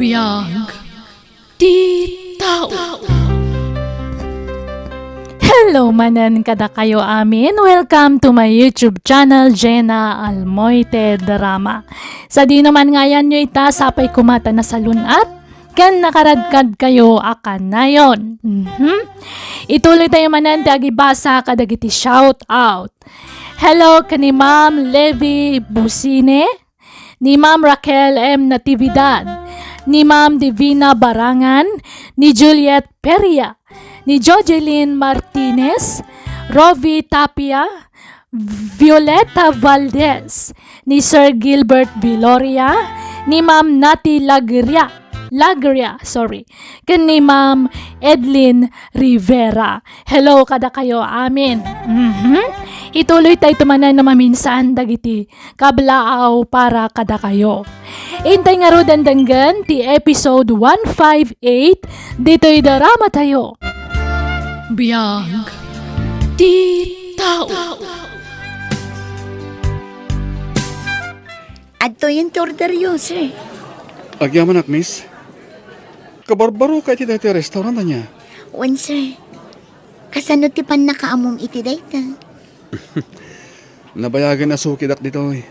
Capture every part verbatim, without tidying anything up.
Biag ti tao. Hello manen kadakayo amin. Welcome to my YouTube channel, Jena Almoite Drama. Sadino man nga ayanyo ita, sapay koma ta nasalun-at ken nakaradkadkayo a kanayon. Mhm. Ituloytayo manen ti agibasa kadagiti shout out. Hello ken ni Ma'am Levi Busine, ni Ma'am Raquel M Natividad, ni Ma'am Divina Barangan, ni Juliet Peria, ni Jojeline Martinez, Rovi Tapia, Violeta Valdez, ni Sir Gilbert Viloria, ni Ma'am Nati Lagria, Lagria, sorry, ken ni Ma'am Edlin Rivera. Hello kadakayo amin. Mhm. Ituloytayto manen a maminsan dagiti kablaaw para kadakayo. Intay ngaruden denggen ti episode one five eight ditoy dramatayo. Biag ti tao. Adtoyen ti orderyo, sir. Agyamanak, miss. Kabarbaroka iti daytoy restaurant, ania? Wen, sir. Kasano ti pannakaammom iti dayta? Nabayagen a sukidak ditoy.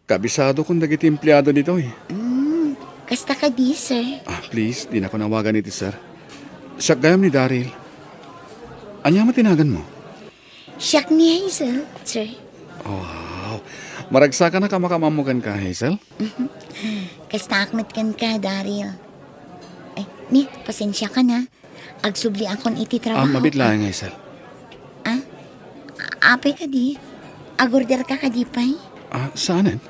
Kabisadokon dagiti empleado ditoy. Mm, kasta kadi, sir? Ah, please, dinakon awagan iti sir. Siak gayam ni Daryl. Ania met ti naganmo? Siak ni Hazel, sir. Wow! Maragsakanak a makaammo kenka, Hazel? Kastaak met kenka, Daryl. Ay, ni, pasensiakan a. Agsubliakon iti trabaho. Ah, mabiit laeng, Hazel. Ah? Apay kadi? Agorderka kadi pay? Ah, saanen?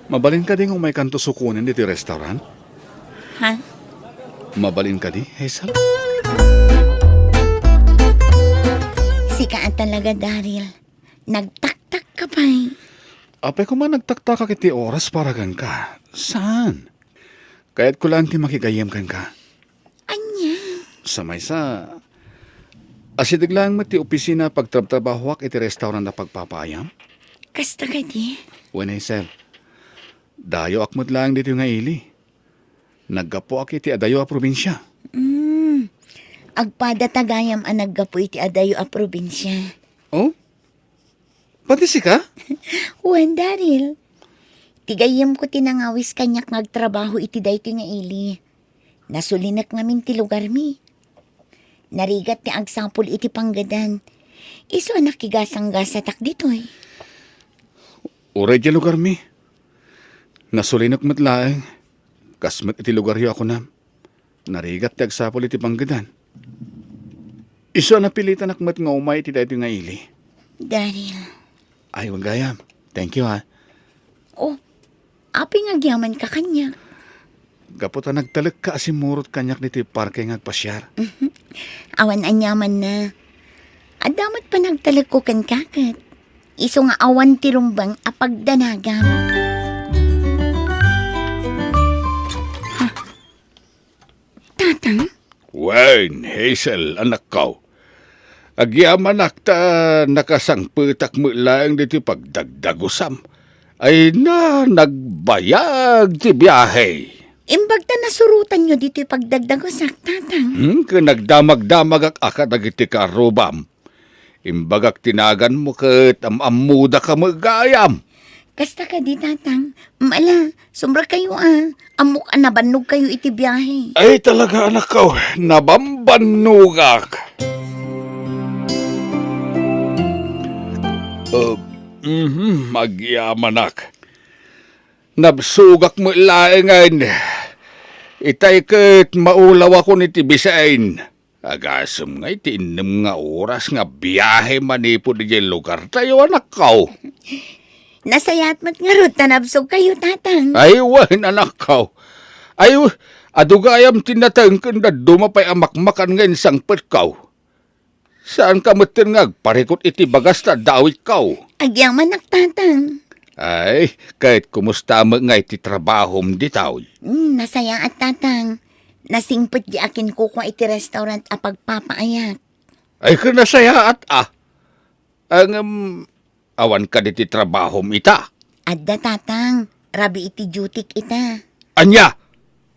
Mabalin kadi nga umaykanto sukonen ditoy restaurant? Ha? Mabalin kadi, Hazel? Sika a talaga, Daryl. Nagtaktak ka pay. Apay koma nagtaktakak iti oras para kenka. Saan? Kayatko laeng ti makigayyem kenka. Ania? Sa maysa, asideg laeng met ti opisina a pagtrabtrabahoak iti restaurant a pagpapaayam. Kasta kadi? Wen, Hazel. Dayoak met laeng ditoy nga ili. Naggapuak iti adayo a probinsia. Mm. Agpadata gayam a naggapu iti adayo a probinsia. Oh? Pati sika? Wen, Daryl. Ti gayyemko ti nangawis kaniak nga agtrabaho iti daytoy nga ili. Nasulinek ngamin ti lugarmi. Narigat ti agsapul iti panggedan. Isu a nakigasanggasatak ditoy. Uray diay lugarmi. Nasulinek met laeng. Kas met iti lugaryo a kunam. Narigat ti agsapul iti panggedan. Isu a napilitanak met nga umay iti daytoy nga ili. Daryl. Ay, wen gayam. Thank you, ha. Oh, apay nga agyamanka kaniak? Gapu ta nagtalekka a simmurot kaniak ditoy parke nga agpasiar. Mhm. Awan aniamanna. Adda met panagtalekko kenka ket. Isu nga awan ti rumbeng a pagdanagam. Ha? Tatang? Wen, Hazel, anakko. Agyamanak ta nakasangpetak met laeng ditoy pagdagdagusam. Ay na, nagbayag ti biahe. Imbag ta nasurotanyo ditoy pagdagdagusak, Tatang. Hmm, ket nagdamagdamagak a kadagiti karrubam. Imbagak ti naganmo ket am-ammodaka met gayam. Kasta kadi, Tatang. Mala, sumrekayo a. Ammok a nabannogkayo iti biahe. Ay, talaga, anakko, nabambannogak. Uh, mhm, agyamanak. Nabsogak met laengen. Itay ket maulawakon iti bisin. Agasem nga iti innem nga oras nga biahe manipud idiay lugartayo, anakko. Nasayaat met ngarud ta nabsogkayo, Tatang. Ay, wen, anakko. Ay, adu gayam ti nateng ken dadduma pay a makmakan nga insangpetko. Saanka metten nga agparikut iti bagas ta adda awitko. Agyamanak, Tatang. Ay, ket kumusta met nga iti trabahom ditoy? Hmm, nasayaat, Tatang. Nasingpet di akinkukua iti restaurant a pagpapaayak. Ay, ket nasayaat a. Ngem, awan kadi ti trabahom ita? Adda, Tatang. Rabii iti dutyk ita. Ania?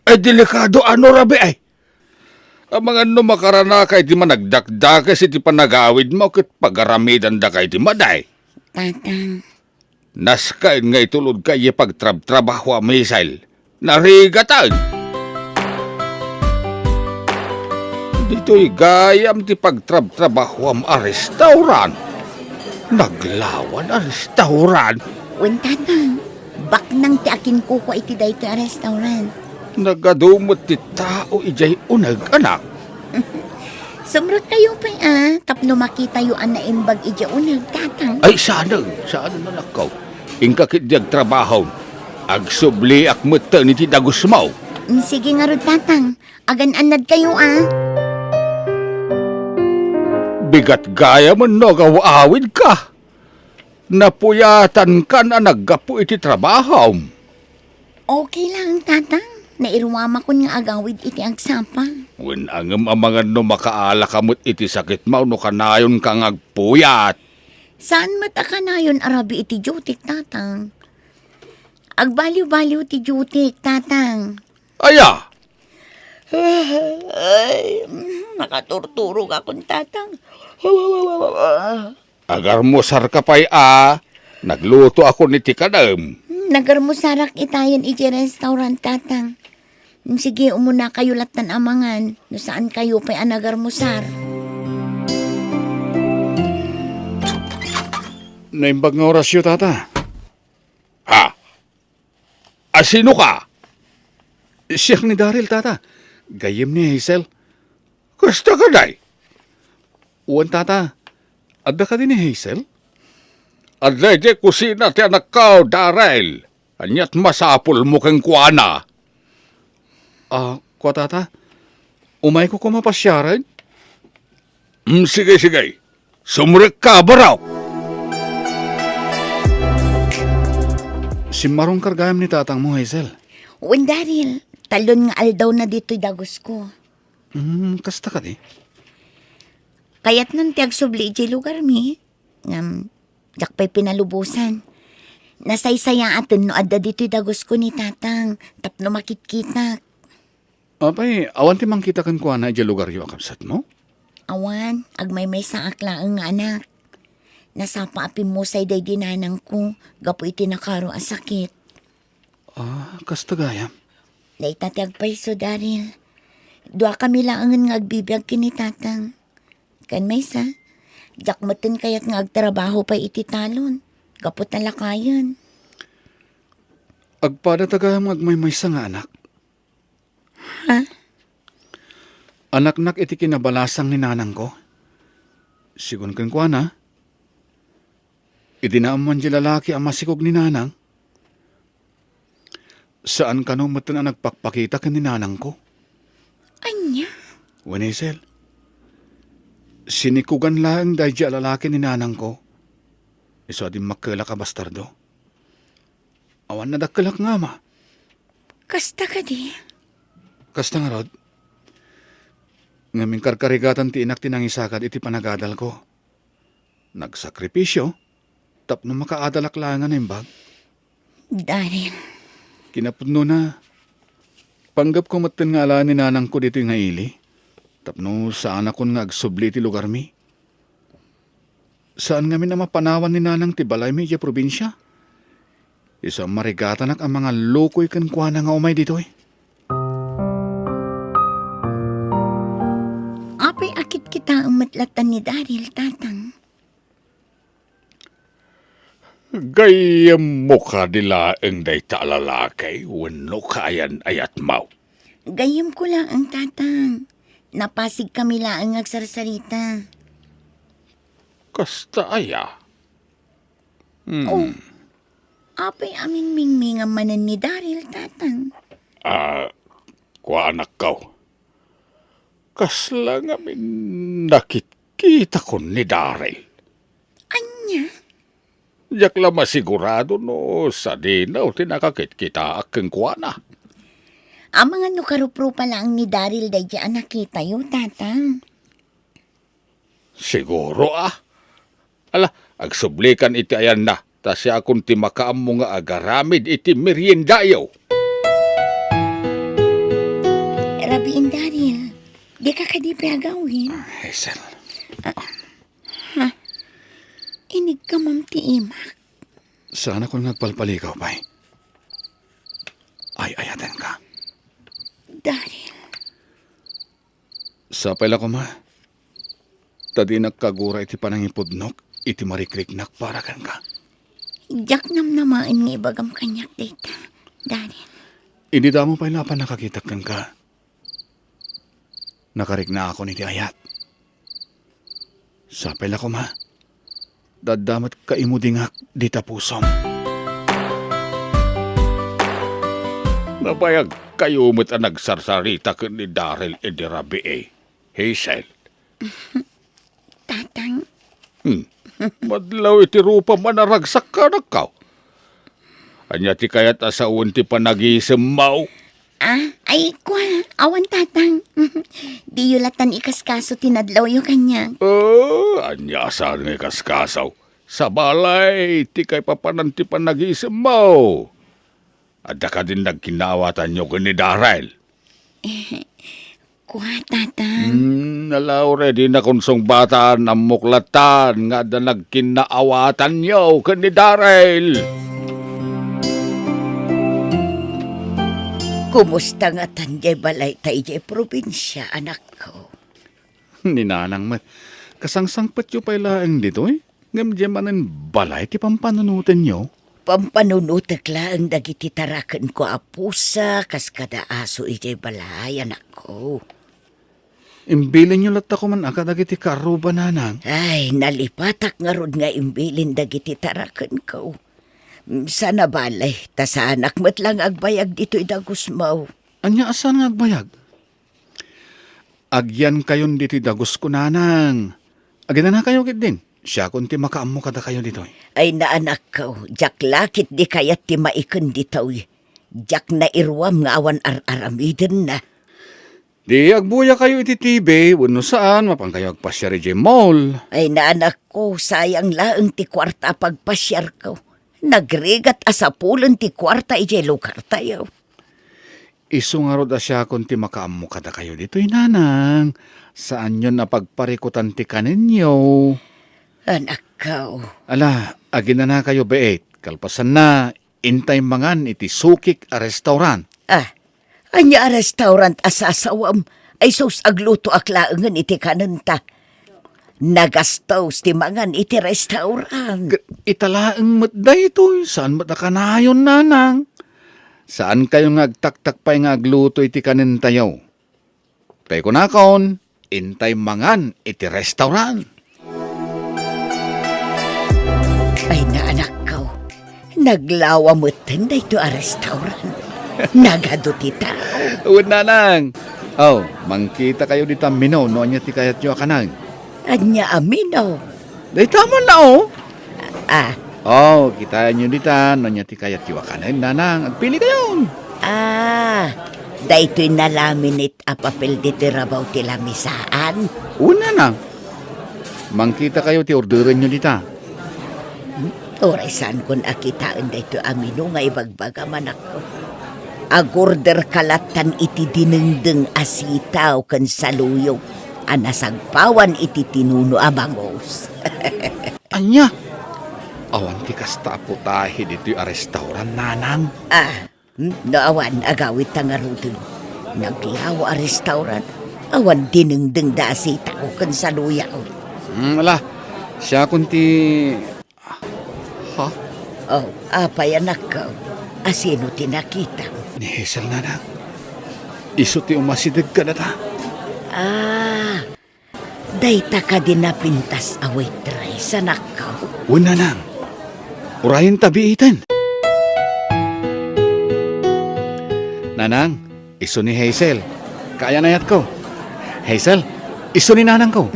Ay, delikado, ano, rabii, ay? Amangan no makaranaka iti managdakdakes iti panagawidmo ket pagaramidandaka iti madi. Tatang. Naskaen nga itulodka idiay pagtrabtrabahoam, Hazel. Narigatan! Ditoy gayam ti pagtrabtrabahoam a restaurant. Naglawan a restaurant. Wen, Tatang. Baknang ti akinkukua iti daytoy a restaurant. Nagadu met ti tao idiay uneg, anak. Sumrekkayo pay a, tapno makitayo a naimbag idiay uneg, Tatang. Ay, saan, saan, anakko. Inka ketdi agtrabaho. Agsubliak metten iti dagusmo. Mm, sige ngarud, Tatang. Agan-annadkayo a. Bigat gayam no agaw-awidka. Napuyatankan a naggapu iti trabahom. Okay lang, Tatang. Nairuamakon nga agawid iti agsapa. Wen, ngem amangan no makaalaka met iti sakitmo no kanayonka nga agpuyat. Saan met a kanayon a rabii iti duty, Tatang? Agbaliw-baliw ti duty, Tatang. Aya? Ay, nakaturturog akon, Tatang. Agarmusarka pay a, naglutoakon iti kanaem. Nagarmusarak itayen iti restaurant, Tatang. Sige, umunakayo lattan a mangan, no saankayo pay a nagarmusar. Naimbag nga orasyo, Tata. Ha? A, sinoka? Siak ni Daryl, Tata. Gayyem ni Hazel. Kasta kadi? Wen, Tata. Adda kadi ni Hazel? Adda idiay kusina ti anakko, Daryl. Ania't masapulmo kenkuana? A, kua, Tata. Umayko koma pasiaren? Mm, sige, sige. Sumrekka, barok! Simmarongkar gayam ni tatangmo, Hazel. Wen, Daryl, talon nga aldawna ditoy dagusko. Hmm, kasta kadi? Kayatnan ti agsubli idiay lugarmi, ngem diak pay pinalubosan. Nasaysayaaten no adda ditoy dagusko ni Tatang tapno makitkitak. Apay, awan ti mangkita kenkuana idiay lugaryo a kabsatmo? Awan, agmaymaysaak laeng nga anak. Nasapa a pimmusay daydi nanangko gapu iti nakaro a sakit. Ah, kasta gayam. Dayta ti agpayso, Daryl. Duakami laengen nga agbibiag ken ni Tatang. Ken maysa, diak metten kayat nga agtrabaho pay iti talon, gapu ta lakayen. Agpadata gayam nga agmaymaysa nga anak. Ha? Anaknak iti kinabalasang ni nanangko. Sigun kenkuana, idi naammoan diay lalaki a masikog ni nanang, saan kano metten a nagpakpakita ken ni nanangko. Ania? Wen, Hazel, sinikogan laeng daydiay a lalaki ni nanangko. Isu a dimmakkelak a bastardo. Awan nadakkelak nga ama. Kasta kadi? Kasta ngarud. Ngem inkarkarigatan ti inak ti nangisagad iti panagadalko. Nagsakripisio tapno makaadalak laeng a naimbag. Daryl. Kinapudnona, panggepko metten nga alaen ni nanangko ditoy nga ili, tapno saanakon nga agsubli iti lugarmi. Saan ngamin a mapanawan ni nanang ti balaymi idiay probinsia. Isu a marigatanak a mangallukoy kenkuana nga umay ditoy. Apay a kitkitaem met latta ni Daryl, Tatang? Gayyemmo kadi laeng dayta a lalaki wenno kayan-ayatmo? Gayyemko laeng, Tatang. Napasigkami laeng nga agsarsarita. Kasta aya? Hmm. Oh, apay a mingmingmingam manen ni Daryl, Tatang? Ah, kua, anakko. Kasla ngamin nakitkitakon ni Daryl. Ania? Diak la masigurado no sadino ti nakakitkitaak kenkuana. Amangan no karuprupa laeng ni Daryl daydiay a nakitayo, Tatang. Siguro, a. Ala, agsublikan iti ayanna, ta siakon ti makaammo nga agaramid iti meriendayo. Biin, Daryl, dika kadi pay agawen? Ah, Hazel. Ah, ha? Inigkamam ti imak? Saanakon nga agpalpalikaw pay. Ay-ayatenka. Daryl. Sapay la koma, ta dinak kagura iti panangipudnok iti marikriknak para kenka. Diak namnamaen nga ibagam kaniak dayta, Daryl. Idi damo pay la a pannakakitak kenka, nakariknaakon iti ayat. Sapay la koma, adda met kaimudingak dita pusom. Nabayagkayo met a nagsarsarita ken ni Daryl idi rabii, Hazel. Tatang. Hmm. Madlaw iti rupam a naragsak, anakko. Ania ti kayat a sawen ti panagisemmo? Ah, ay, kua, awan, Tatang. Diyo latan ikaskaso ti nadlawyo kaniak. Oh, ania saan nga ikaskaso? Sabali, ti kaipapanan ti panagisemmo. Adda kadin nagkinnaawatanyo ken ni Daryl? Kua, Tatang. Hmm, nalaw, dinak unsungbatan, ammok latan nga adda nagkinnaawatanyo ken ni Daryl. Kumusta ngatan diay balayta idiay probinsia, anakko? Ni Nanang met, kasangsangpetyo pay laeng ditoy? Ngem diay manen balay ti pampanunotenyo? Pampanunotek laeng dagiti tarakenko a pusa kas kada aso idiay balay, anakko. Imbilinyo latta koman a kadagiti kaarruba, Nanang. Ay, nalipatak ngarud nga imbilin dagiti tarakenko. Saan a bale, ta saanak met la nga agbayag ditoy dagusmo. Ania a saan nga agbayag? Agyankayon ditoy dagusko, Nanang. Aginanakayo ketdin. Siakon ti makaammo kadakayo ditoy. Ay, anakko, diak la ketdi kayat ti maiken ditoy. Diak nairuam nga awan ar-aramidenna. Di agbuyakayo iti T V, wenno saan, mapankayo agpasiar idiay mall. Ay, anakko, sayang laeng ti kuarta a pagpasiarko. Nagrigat a sapulen ti kuarta idiay lugartayo. Isu ngarud a siakon ti makaammo kadakayo ditoy, Nanang. Saanyon a pagparikutan ti kanenyo. Anakko. Ala, aginanakayo, beet. Kalpasanna, intay mangan iti sukik a restaurant. Ah, ania a restaurant a sasawam? Ay sus, aglutoak laengen iti kanenta. Nagastos ti mangan iti restaurant. Ket ita laeng met daytoy, saan met a kanayon, Nanang. Saankayo nga agtaktak pay nga agluto iti kanentayo. Tay kunakon, intay mangan iti restaurant. Ay, anakko, naglawa metten daytoy a restaurant. Nagadu ti tao. Wen, Nanang. Oh, mangkitakayo dita menu no ania ti kayatyo a kanen. Ania a menu? Dayta man la, oh. Ah. Oh, kitaenyo dita no ania ti kayatyo a kanen, Nanang. Agpilikayon. Ah, daytoy nalaminate a papel ditoy rabaw ti lamisaan. Wen, Nanang. Mangkitakayo ti orderenyo dita. Hmm? Uray saankon a kitaen daytoy a menu nga ibagbagam, anakko. Agorderka lattan iti dinengdeng a sitaw ken saluyot a nasagpawan iti tinuno a bangus. Ania? Awan ti kasta a putahe ditoy a restaurant, Nanang. Ah, hmm? No awan, agawitta ngaruden. Naglawa a restaurant. Awan dinengdengda a sitaw ken saluyaw. Hmm, ala, siakon ti Ha? Oh, apay, anakko? Asino ti nakitam? Ni Hazel, Nanang. Isu ti umasideg kadata. Ah, dayta kadi napintas a waitress, anakko? Wen, Nanang. Urayenta biiten. Nanang, isu ni Hazel. Kaayan-ayatko. Hazel, isu ni nanangko.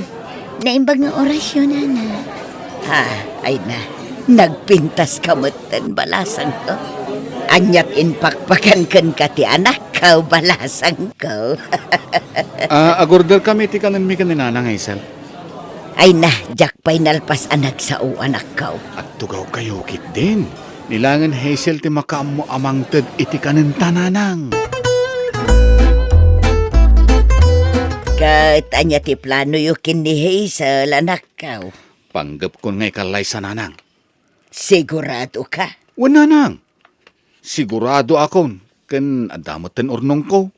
Naimbag nga orasyo, Nana. Ah, ay na. Nagpintaska metten, balasangko. Aniat impakpakan kenka ti anakko, balasangko. Ah, agorderkami ti kanenmi ken ni Nanang, Hazel. Ay na, diak pay nalpas a nagsao, anakko. Agtugawkayo ketdin. Ni laengen Hazel ti makaammo a mangted iti kanenta, Nanang. Ket ania ti planoyo ken ni Hazel, anakko? Panggepkon nga ikallaysa, nanang. Sigurado ka? Wen, nanang. Sigurado akon, ken adda met ti urnongko.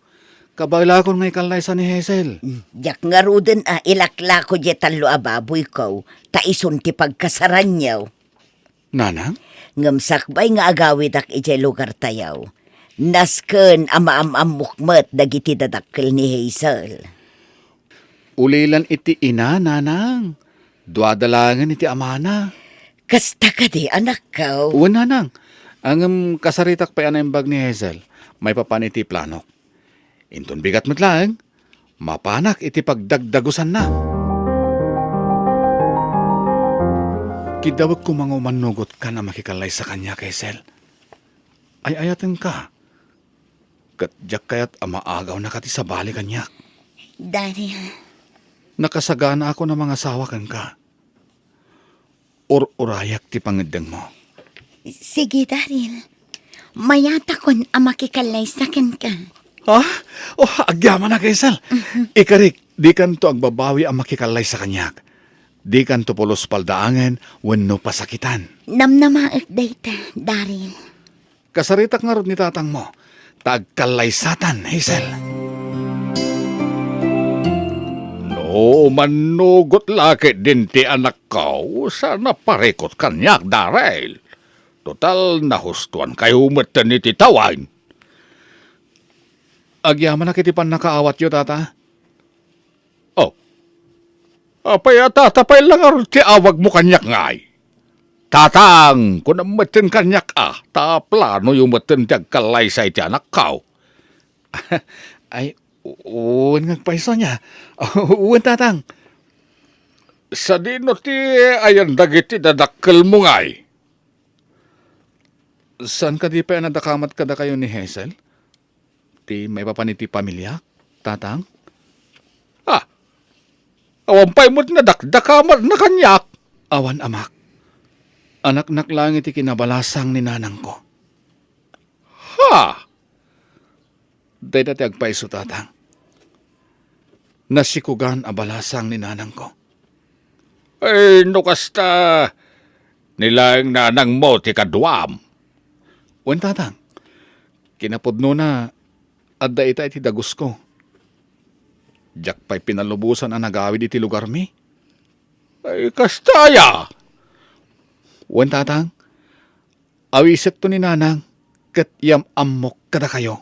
Kabaelakon nga ikallaysa ni Hazel. Mm, diak ngaruden a ilaklako diay tallo a baboyko, ta isun ti pagkasaranyo. Nanang? Ngem sakbay nga agawidak idiay lugartayo, nasken a maam-ammok met dagiti dadakkel ni Hazel. Ulilan iti ina, nanang. Duada laengen iti amana. Kasta kadi, anakko? Wen, nanang. Ngem kasaritak pay a naimbag ni Hazel maipapan iti planok. Inton bigat met laeng, mapanak iti pagdagdagusanna. Kiddawek koma nga umannogotkan a makikallaysa kaniak, Hazel. Ay-ayatenka. Ket diak kayat a maagawnaka ti sabali kaniak. Daryl. Nakasaganaakon a mangasawa kenka. Ur-urayak ti pangeddengmo. Sige, Daryl. Mayatakon a makikallaysa kenka. Ha? Oh, agyamanak, Hazel. Mhm. Ikarik, dikanto agbabawi a makikallaysa kaniak. Dikanto pulos paldaangen wenno pasakitan. Namnamaek dayta, Daryl. Kasaritak ngarud ni tatangmo, ta agkallaysatan, Hazel. No mannugot la ketdin ti anakko, saan a parikut kaniak, Daryl. Total, nahustuankayo metten iti tawen. Agyamanak iti pannakaawatyo, tata. Oh. Apay a tatapay la ngarud ti awagmo kaniak ngay? Tatang, kunam metten kaniak a, ta planoyo metten ti agkallaysa iti anakko. Ay, u-, wen nga agpayso ania. Wen, tatang. Sadino ti ayan dagiti dadakkelmo ngay? Saan kadi pay a nadakamat kadakayo ni Hazel? Ti maipapan iti pamiliak, tatang? Ah, awan pay met nadakdakamatna kaniak. Awan, amak. Anaknak laeng iti kinabalasang ni nanangko. Ha? Dayta ti agpayso, tatang. Nasikugan a balasang ni nanangko. Ay, no kasta, ni laeng nanangmo ti kaduam. Wen, tatang. Kinapudnona, adda ita iti dagusko. Diak pay pinalubosan a nagawid iti lugarmi. Ay, kasta aya? Wen, tatang. Awisekto ni nanang, ket yam-ammok kadakayo.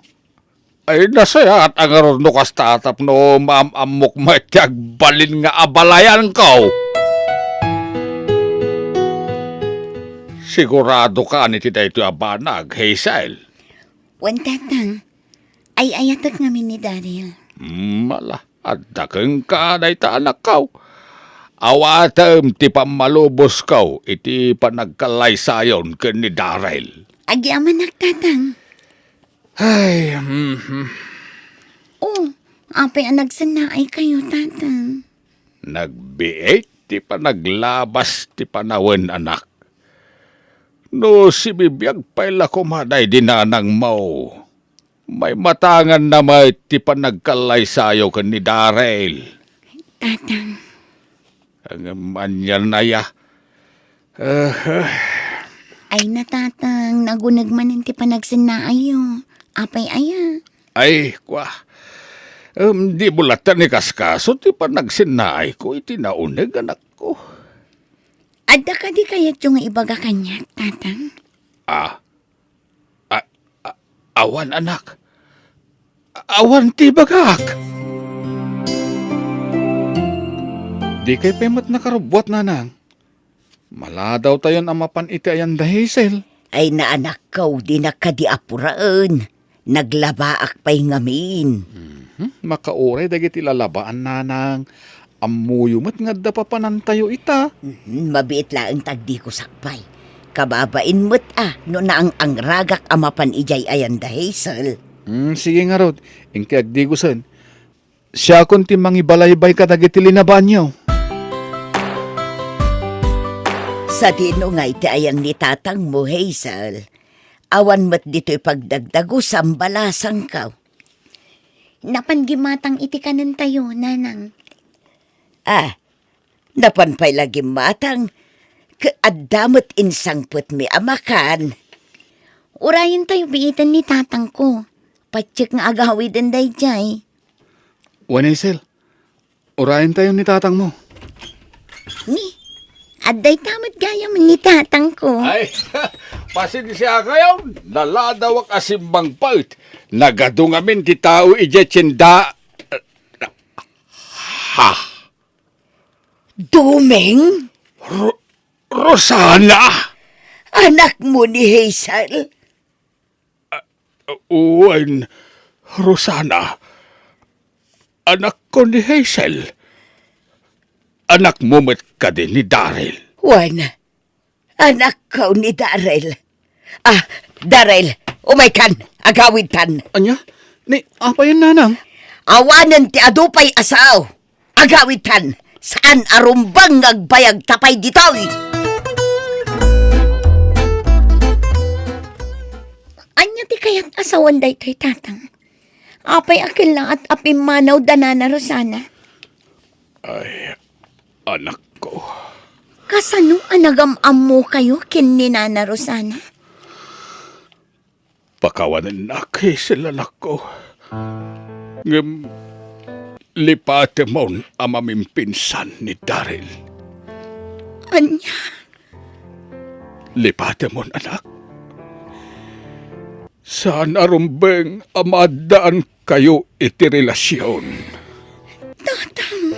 Ay, nasayaat a ngarud no kasta tapno maam-ammok met ti agbalin nga abalayanko. Sigurado ka iti daytoy a banag, Hazel? Wen, tatang. Ay-ayatek ngamin ni Daryl. Mala, adda kenka dayta, anakko. Awatem ti pammalubosko iti panagkallaysayon ken ni Daryl. Agyamanak, tatang. Ay, mhm. Oh, apay a nagsennaaykayo, tatang? Nagbiit ti panaglabas ti panawen, anak. No sibibiag pay la koma daydi nanangmo, maimatanganna met ti panagkallaysayo ken ni Daryl. Tatang. Ngem anian aya? Ah, ah. Ay na, tatang, naguneg manen ti panagsennaayo. Apay aya? Ay, kua. Em, di mo latta inkaskaso ti panagsennaayko iti nauneg, anakko. Adda kadi kayatyo nga ibaga kaniak, tatang? Ah, A-, a-, awan, anak. A-, awan ti ibagak. Dikay pay met nakarubbuat, nanang. Maladawtayon a mapan iti ayan da Hazel. Ay, naanakko, dinak kadi apuraen. Naglabaak pay ngamin. Mhm. Makauray dagiti lalabaan, nanang. Ammoyo met nga adda papanantayo ita. Mhm, mabiit laeng ta agdigusak pay. Kababain met a no naang-angragak a mapan idiay ayan da Hazel. Hmm, sige ngarud, inka agdigusen. Siakon ti mangibalaybay kadagiti linabaanyo. Sadino ngay ti ayang ni tatangmo, Hazel? Awan met ditoy pagdagdagusam, balasangko. napan gimmatang iti kanentayo, Nanang. Ah, napan pay la gimmatang, ket adda met insangpetmi a makan. Urayentayo biiten ni tatangko. Patiek nga agawiden daydiay. Wen, Hazel, urayentayo ni tatangmo. Ni, adda ita met gayam ni tatangko. Ay, pasensiakayo, naladawak a simmangpet. Nagadu ngamin ti tao idiay tienda. Ha? Doming? Ro-, Rosana? Anakmo ni Hazel? Wen, Rosana, anakko ni Hazel. Anakmo met kadi ni Daryl. Wen, anakko ni Daryl. Ah, Daryl, umaykan, agawidtan. Ania? Ni, apayen, Nanang? Awanen ti adu pay a sao. Agawidtan, saan a rumbeng nga agbayag ta pay ditoy. Ania ti kayat a sawen daytoy, Tatang? Apay a kellaat a pimmanaw da Nana Rosana? Ay, anakko. Kasano a nagam-ammokayo ken ni Nana Rosana? Pakawanennak, Hazel, anakko. Ngem lipatemon a mamimpinsan ni Daryl. Ania? Lipatemon, anak. Saan a rumbeng a maaddaankayo iti relasion. Tatang.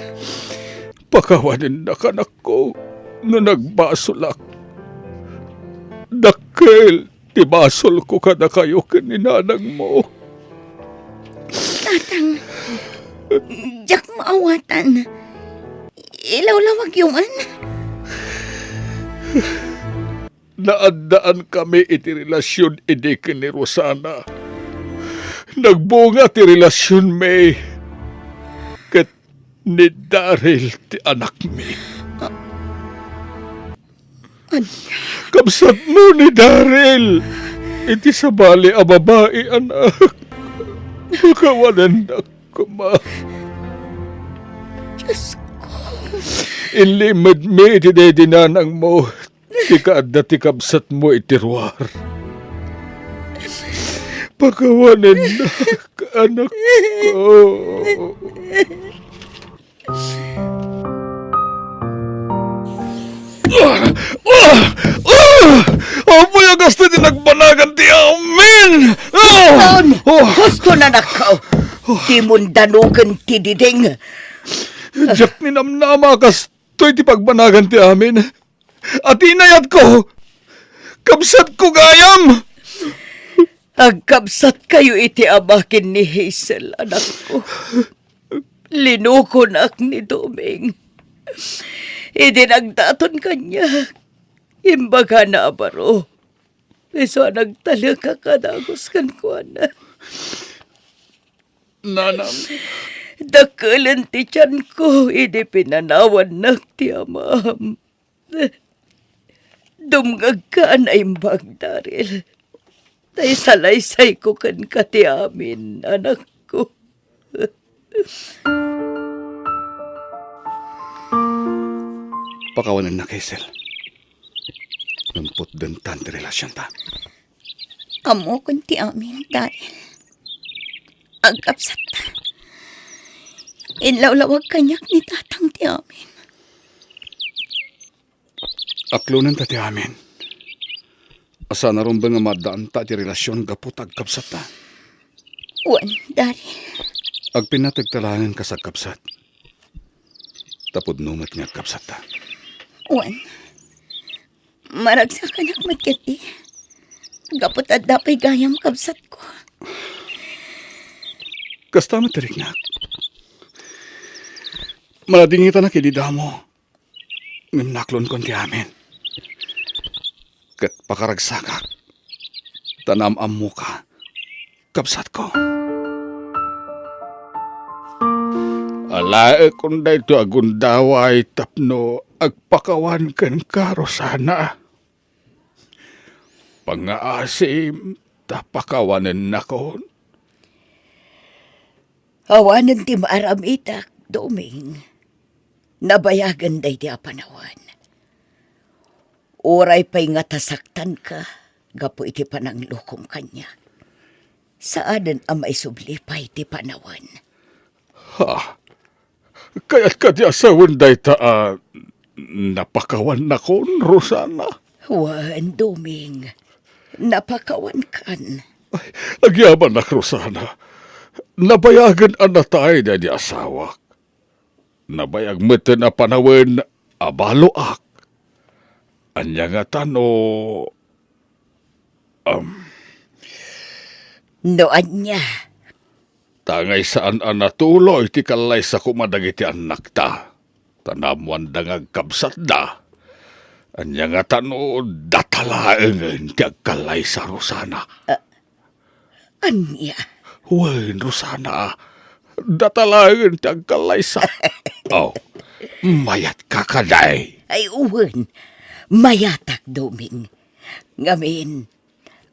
Pakawanennak, anakko, no nagbasolak. Dakkel ti basolko kadakayo ken ni nanangmo. Tatang, diak maawatan. Ilawlawagyo man. Naaddaankami iti relasion idi ken ni Rosana. Nagbunga ti relasionmi ket ni Daryl ti anakmi. Ania? Kabsatmo ni Daryl iti sabali a babai, anak. Pakawanennak koma. Diosko. Inlimedmi iti daydi nanangmo ti kaadda ti kabsatmo iti ruar. Pakawanennak, anakko. Ah! Ah! Ah! Apoy a kasta ti nagbanagan ti amin! Ah! Ton! Oh! Husto, anakko! Dimon danugen ti diding! Diak ninamnama a kastoy ti pagbanagan ti amin. Atinayatko! Kabsatko gayam! Agkabsatkayo iti ama ken ni Hazel, anakko. Linukonak ni Doming. Idi nagdaton kaniak, imbagana a baro. Isu a nagtalek a kadagus kenkuana. Nanang. Dakkelen ti tianko idi pinanawannak ti amam. Dumngegka a naimbag, Daryl. Ta isalaysayko kenka ti amin, anakko. Pakawanennak, Hazel. Ngem putdentan ti relasionta. Ammokon ti amin, Daryl. Agkabsatta. Inlawlawag kaniak ni tatang ti amin. Aklonenta ti amin. A saan a rumbeng a maaddaanta ti relasion gapu ta agkabsatta. Wen, Daryl. Agpinnategta laengen kas agkabsat. Ta pudno met nga agkabsatta. Wen, maragsakanak met ketdi. Gapu ta adda pay gayam kabsatko. Kasta met ti riknak. Maladingitanak idi damo. Ngem naklonkon ti amin. Ket pakaragsakak, ta naam-ammoka, kabsatko. Alaekon daytoy a gundaway tapno agpakawan kenka, Rosana. Pangngaasim ta pakawanennakon. Awanen ti maaramidak, Doming. Nabayagen daydi a panawen. Uray pay nga ta saktanka gapu iti pananglukom kaniak. Saanen a maisubli pay ti panawen. Ha? Kayat kadi a sawen dayta a napakawannakon, Rosana? Wen, Doming. Napakawankan. Ay, agyamanak, Rosana. Nabayagen a natay daydi asawak. Nabayag metten a panawen a baloak. Ania ngata no, um, No ania? Tangay saan a natuloy ti kallaysa koma dagiti annakta, ta naammoanda nga agkabsatda. Ania ngata no data laengen ti agkallaysa, Rosana? Ah, ania? Wen, Rosana, data laengen ti agkallaysa. Oh, mayatka kadi? Ay, wen, mayatak, Doming. Ngamin,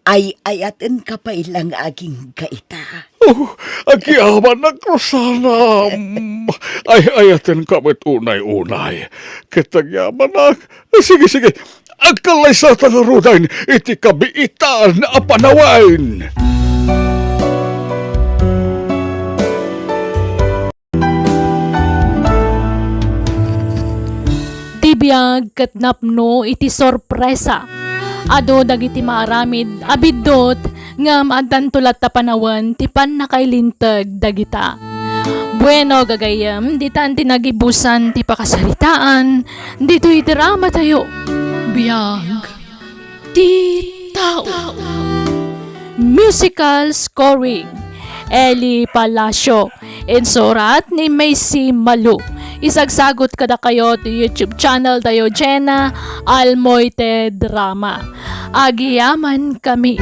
ay-ayatenka pay la nga agingga ita. Oh, agyamanak, Rosana. Ay-ayatenka met unay-unay. Ket agyamanak. Sige, sige. Agkallaysata ngaruden iti kabiitan a panawen. Ti biag ket napno iti sorpresa. Adu dagiti maaramid a biddut, ngem addanto latta panawen ti pannakailinteg dagita. Bueno, gagayyem, ditan ti nagibusan ti pakasaritaan ditoy dramatayo. Biag ti tao. Musical scoring, Eli Palacio. Insurat ni Macy Malu. Isagsagut kadakayo ti YouTube channel tayo, Jenna Almoite Drama. Agyamankami.